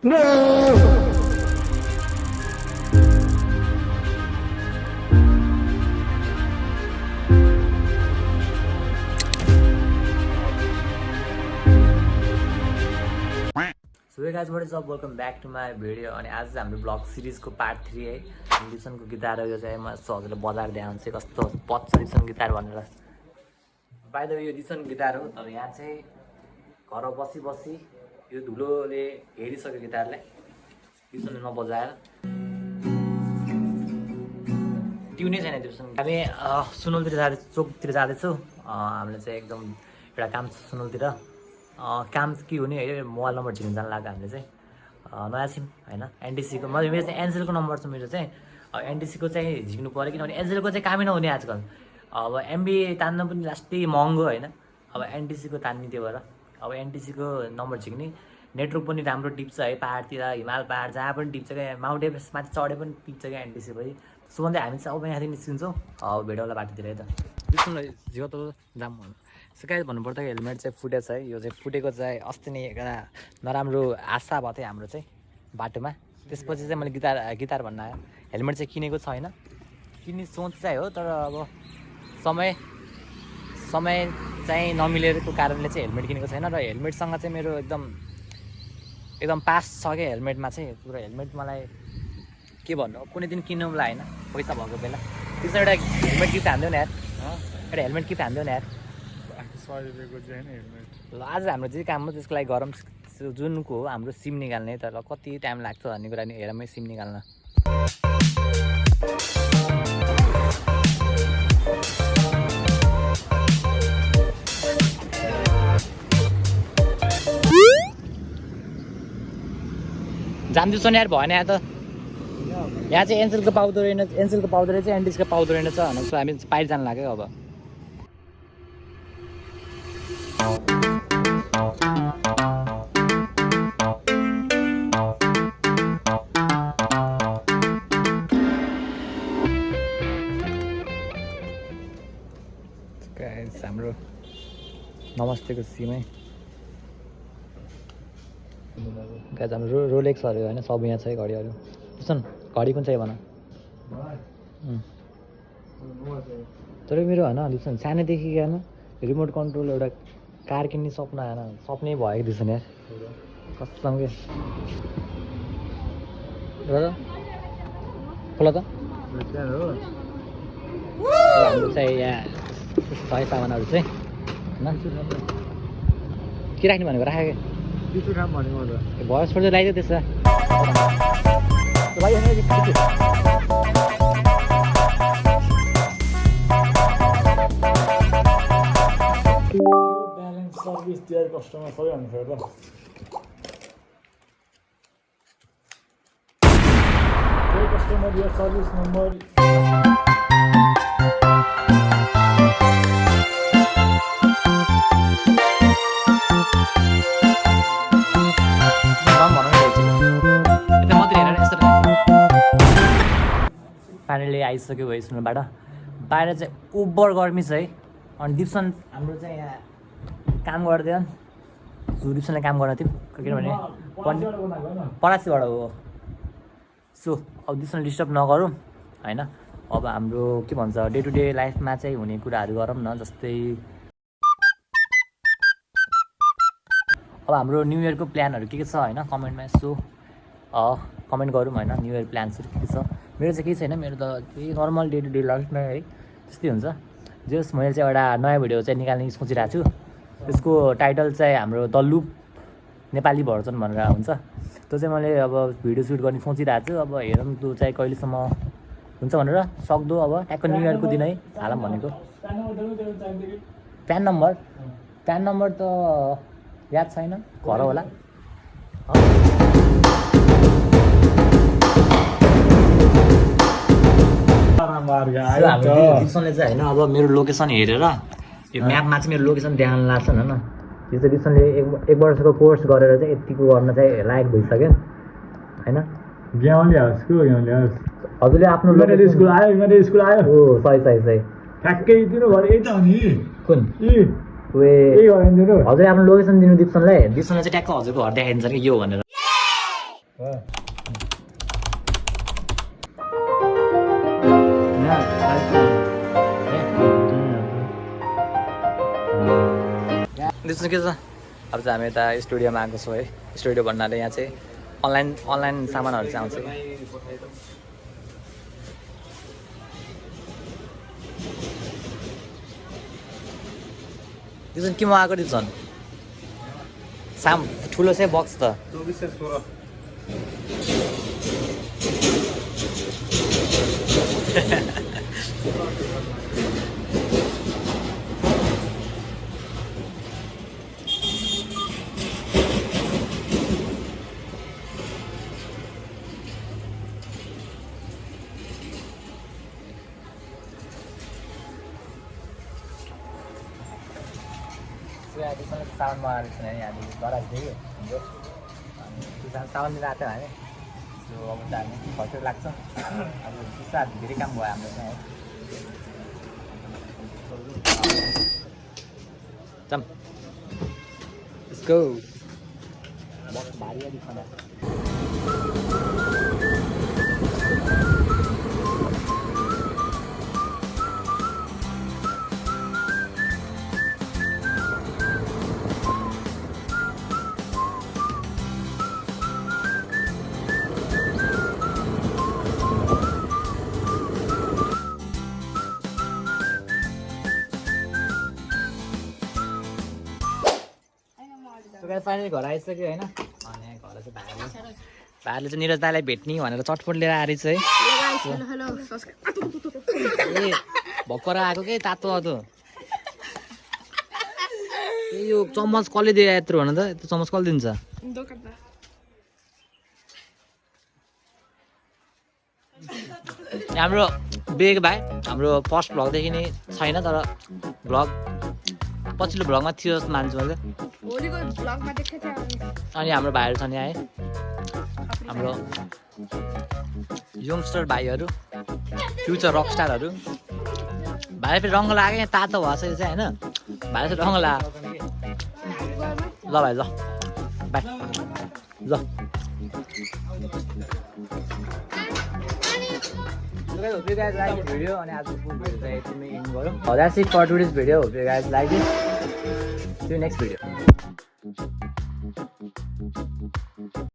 So hey guys, what is up? Welcome back to my video. अनि आज चाहिँ हाम्रो ब्लग सिरिजको पार्ट 3 है। डिप्सनको गिटार यो चाहिँ म हजुरले बजार देखाउँछु चाहिँ कस्तो पच्छ डिप्सन गिटार भनेर। बाइ द वे यो डिप्सन गिटार हो, तर यहाँ चाहिँ घर बसी बसी यो धुलोले हेरिसक्यो गिटारलाई। डिप्सनले नबजाएर ट्युनै छैन डिप्सन। हामी सुनौलतिर जाँदै चोकतिर जाँदैछौँ। हामीले चाहिँ एकदम एउटा काम छ सुनौलतिर। काम के हुने है, मोबाइल नम्बर झिक्न जानु लाग्यो हामीले चाहिँ नयाँ सिम होइन एनटिसीको। मेरो चाहिँ एनसेलको नम्बर छ मेरो चाहिँ। एनटिसीको चाहिँ झिक्नु पऱ्यो किनभने एनसेलको चाहिँ कामै नहुने आजकल। अब एमबी तान्न पनि लास्टै महँगो होइन। अब एनटिसीको तान्ने त्यो भएर अब एनटिसीको नम्बर झिक्ने। नेटवर्क पनि राम्रो टिप्छ है, पाहाडतिर हिमाल पाहाड जहाँ पनि टिप्छ क्या। माउन्ट एभरेस्ट माथि चढे पनि टिप्छ क्या एनटिसी पनि। सो भन्दै हामी चाहिँ अब यहाँदेखि निस्किन्छौँ अब भेडवाला बाटोतिर है त। त्यसमा झिउ त जाम भन्नु सिकाइ भन्नुपर्दा हेलमेट चाहिँ फुटेछ है। यो चाहिँ फुटेको चाहिँ अस्ति नै एउटा नराम्रो आशा भयो थियो हाम्रो चाहिँ बाटोमा। त्यसपछि चाहिँ मैले गिटार भन्न आयो। हेलमेट चाहिँ किनेको छैन, किन्ने सोच चाहिँ हो, तर अब समय चाहिँ नमिलेको कारणले चाहिँ हेलमेट किनेको छैन। र हेलमेटसँग चाहिँ मेरो एकदम पास छ क्या हेलमेटमा चाहिँ पुरो। हेलमेट मलाई के भन्नु, कुनै दिन किन्नुला होइन पैसा भएको बेला। त्यसमा एउटा हेलमेट गिफ्ट हान्दियो नि यार, एउटा हेलमेट गिफ्ट हान्दियो नि यार। 100 रुपियाँको चाहिँ होइन हेलमेट। ल आज हाम्रो चाहिँ काम हो त्यसको लागि गरम जुनको हो हाम्रो सिम निकाल्ने। तर कति टाइम लाग्छ भन्ने कुरा नि हेरमै सिम निकाल्न। जान्दैछ नि यार भएन यहाँ त। यहाँ चाहिँ एनसेलको पाउँदो रहेन, एनसेलको पाउँदो रहेछ, एनटिसीको पाउँदो रहेन छ भनेर हामी बाहिर जानु लाग्यो अब। हाम्रो नमस्तेको सिमै गाइस हाम्रो रोलेक्सहरू होइन सब यहाँ छ है घडीहरू। सुन घडी कुन चाहिँ भन। तर मेरो होइन लिसन सानैदेखि होइन रिमोट कन्ट्रोल एउटा कार किन्ने सपना होइन, सपनै भएको दिन्छ नि यार कसम के। खोला त हाम्रो चाहिँ यहाँ सय सामानहरू चाहिँ के राख्ने भनेको राखेको भयो छोड्दै लगाइदियो त्यसमा। ब्यालेन्स सर्भिस दिएर कस्टमर सबै भन्नु त कस्टमर दिएर सर्भिस नम्बर फाइनली आइसक्यो है सुनबाट। बाहिर चाहिँ ओभर गर्मी छ है। अनि डिप्सन हाम्रो चाहिँ यहाँ काम गर्दैन, डिप्सनले काम गर्न थियो किनभने परासीबाट हो। सो अब डिप्सन डिस्टर्ब नगरौँ होइन। अब हाम्रो के भन्छ डे टु डे लाइफमा चाहिँ हुने कुराहरू गरौँ न। जस्तै अब हाम्रो न्यु इयरको प्लानहरू के छ होइन कमेन्टमा यसो कमेन्ट गरौँ होइन। न्यु इयर प्लान्सहरू के छ। मेरो चाहिँ केही छैन, मेरो त त्यही नर्मल डे टु डे लाइफमा है त्यस्तै हुन्छ। जस मैले चाहिँ एउटा नयाँ भिडियो चाहिँ निकाल्ने सोचिरहेको छु। त्यसको टाइटल चाहिँ हाम्रो द लुप नेपाली भर्जन भनेर हुन्छ। त्यो चाहिँ मैले अब भिडियो सुट गर्ने सोचिरहेको छु। अब हेरौँ त्यो चाहिँ कहिलेसम्म हुन्छ भनेर। सक्दो अब ट्याक्क न्यु इयरको दिन है हालौँ भनेको। प्यान नम्बर त याद छैन, घर होला। डिप्सनले चाहिँ होइन अब मेरो लोकेसन हेरेर यो म्यापमा चाहिँ मेरो लोकेसन देखाउन लाग्छ होइन। यो चाहिँ डिप्सनले एक वर्षको कोर्स गरेर चाहिँ यतिको गर्न चाहिँ लायक भइसक्यो होइन। हजुरले आफ्नो स्कुल आयो हो सही ठ्याक्कै दिनु घर यही त हो नि। कुन हजुर आफ्नो लोकेसन दिनु दिप्सनलाई। दिप्सनलाई चाहिँ ट्याक्क हजुरको घर देखाइदिन्छ कि यो भनेर। त्यसो के छ अब चाहिँ हामी यता स्टुडियोमा आएको छौँ है स्टुडियो भन्नाले यहाँ चाहिँ अनलाइन सामानहरू चाहिँ आउँछ त्यो चाहिँ केमा आएको त्यो झन् ठुलो चाहिँ बक्स त 2416 साउन्ड मगाएको छैन यहाँनिर गराएको थियो कि हाम्रो अनि त्यो साउन्ड लिएर आएको थियो हामी त्यो अब चाहिँ हामी खर्च लाग्छ अब त्यस्तो धेरै काम भयो हाम्रो चाहिँ है जाम लेट्स गो बस भारी अलिक खना फाइनली घर आइसक्यो होइन अनि घर चाहिँ भाइले चाहिँ निरज दाईलाई भेट्ने भनेर चटपट लिएर आएर चाहिँ ए भर्खर आएको के तातो तातो ए यो चम्मच कसले दियो यत्रो भन त त्यो चम्मच कसले दिन्छ हाम्रो बेग भाइ हाम्रो फर्स्ट भ्लगदेखि नै छैन तर भ्लग पछिल्लो भ्लगमा थियो जस्तो मान्छु मैले अनि हाम्रो भाइहरू छ नि है हाम्रो यङ्स्टर भाइहरू फ्युचर रक स्टारहरू भाइ फेरि रङ्ग लाग्यो यहाँ तातो भएछ यो चाहिँ होइन भाइ चाहिँ रङ्ग लाग्यो ल भाइ ल बाई ल hope you guys like this video and as the full video say to me in garo. That's it for today's video. Hope you guys like it. See you next video.